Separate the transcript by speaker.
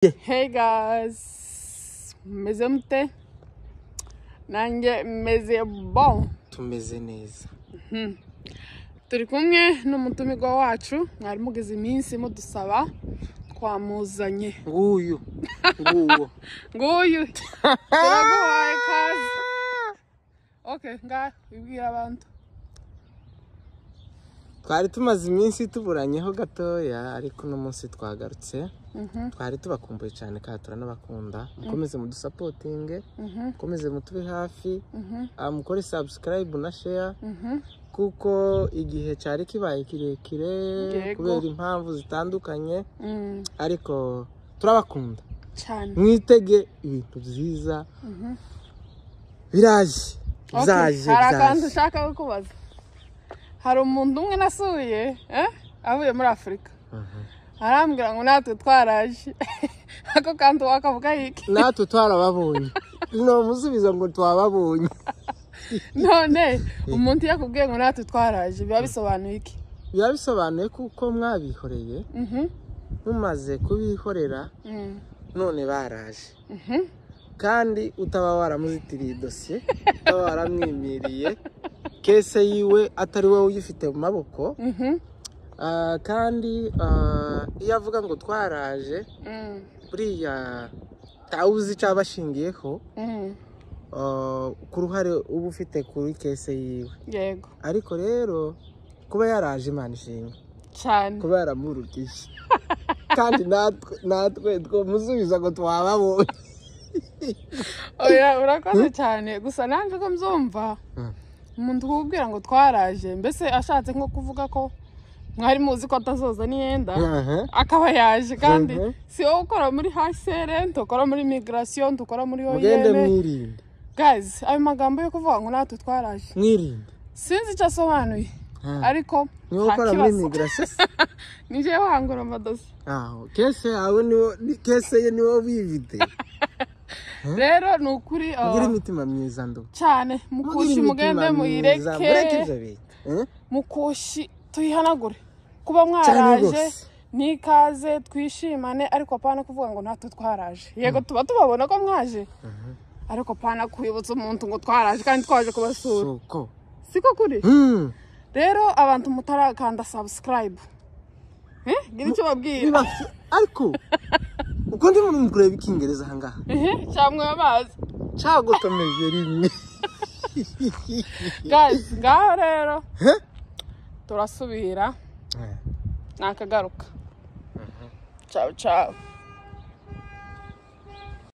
Speaker 1: Hey guys, meze mute? Nanjye meze bon.
Speaker 2: Tumeze neza.
Speaker 1: Turi kumwe n'umutumirwa wacu, mwari mugeze iminsi mudusaba, twamuzanye.
Speaker 2: Nguyu. Nguwo.
Speaker 1: Nguyu. Turaguhaye ikaze. Okay, ngaho wibwira abantu.
Speaker 2: Twari tumaze iminsi tuburanyeho gatoya, ariko uno munsi twagarutse. Twari tubakumbuye cyane kandi turanabakunda. Mukomeze mudusapotinge, mukomeze mutube hafi, mukore subscribe na share, kuko igihe cyari kibaye kirekire kubera impamvu zitandukanye, ariko turabakunda
Speaker 1: cyane.
Speaker 2: Mwitege ibintu byiza biraje, bizaje.
Speaker 1: Hari akantu ushaka kukubaza. Hari umuntu umwe nasuye avuye muri Afurika, arambwira ngo natwe twaraje. Ako kantu wakavuga iki?
Speaker 2: Natwe twarababonye. No musubiza ngo twababonye.
Speaker 1: None umuntu yakubwiye ngo natwe twaraje biba bisobanuye iki?
Speaker 2: Biba bisobanuye kuko mwabihoreye, mumaze kubihorera, none baraje. Kandi utaba waramuzitiriye dosiye, utaba waramwimiriye kese yiwe atari wowe uyifite mu maboko. Kandi iyo avuga ngo twaraje, buriya tawuzi cyabashingiyeho ku ruhare uba ufite kuri kese yiwe.
Speaker 1: Yego.
Speaker 2: Ariko rero kuba yaraje Imana ishimwe
Speaker 1: cyane,
Speaker 2: kuba yaramurutije. Kandi natwe twomusubiza ngo twababonye.
Speaker 1: Oya, urakoze cyane. Gusa nanjye ko mzumva umuntu ukubwira ngo twaraje, mbese ashatse nko kuvuga ko mwari muzi ko atazoza niyenda, akaba yaje. Kandi si wowe ukora muri HCR, ntukora muri migration, ntukora muri OIM.
Speaker 2: Mugende mwirinde
Speaker 1: guys, ayo magambo yo kuvuga ngo natwe twaraje,
Speaker 2: mwirinde,
Speaker 1: sinzi icyo asobanuye, ariko
Speaker 2: niwe ukora muri migration,
Speaker 1: nije wahangura amadosiye.
Speaker 2: Aho kese yawe niwo, kese ye niwo bivite.
Speaker 1: Rero ni ukuri,
Speaker 2: mugire imitima myiza ndo
Speaker 1: cyane. Mukushi mugende muyireke, mukushi tuyihanagure. Kuba mwaraje nikaze, twishimane, ariko apana kuvuga ngo natwe twaraje. Yego tuba tubabona ko mwaje, ariko apana kwibutsa umuntu ngo twaraje kandi twaje kubasura. Siko kuri? Rero abantu mutarakanda subscribe, gira icyo babwira.
Speaker 2: Ariko uko ndi muntu kureba ikingereza ahangaha,
Speaker 1: cyamwe amazi
Speaker 2: cyagotomeje rimwe.
Speaker 1: Guys, ngaho rero turasubira nakagaruka. Ciao ciao.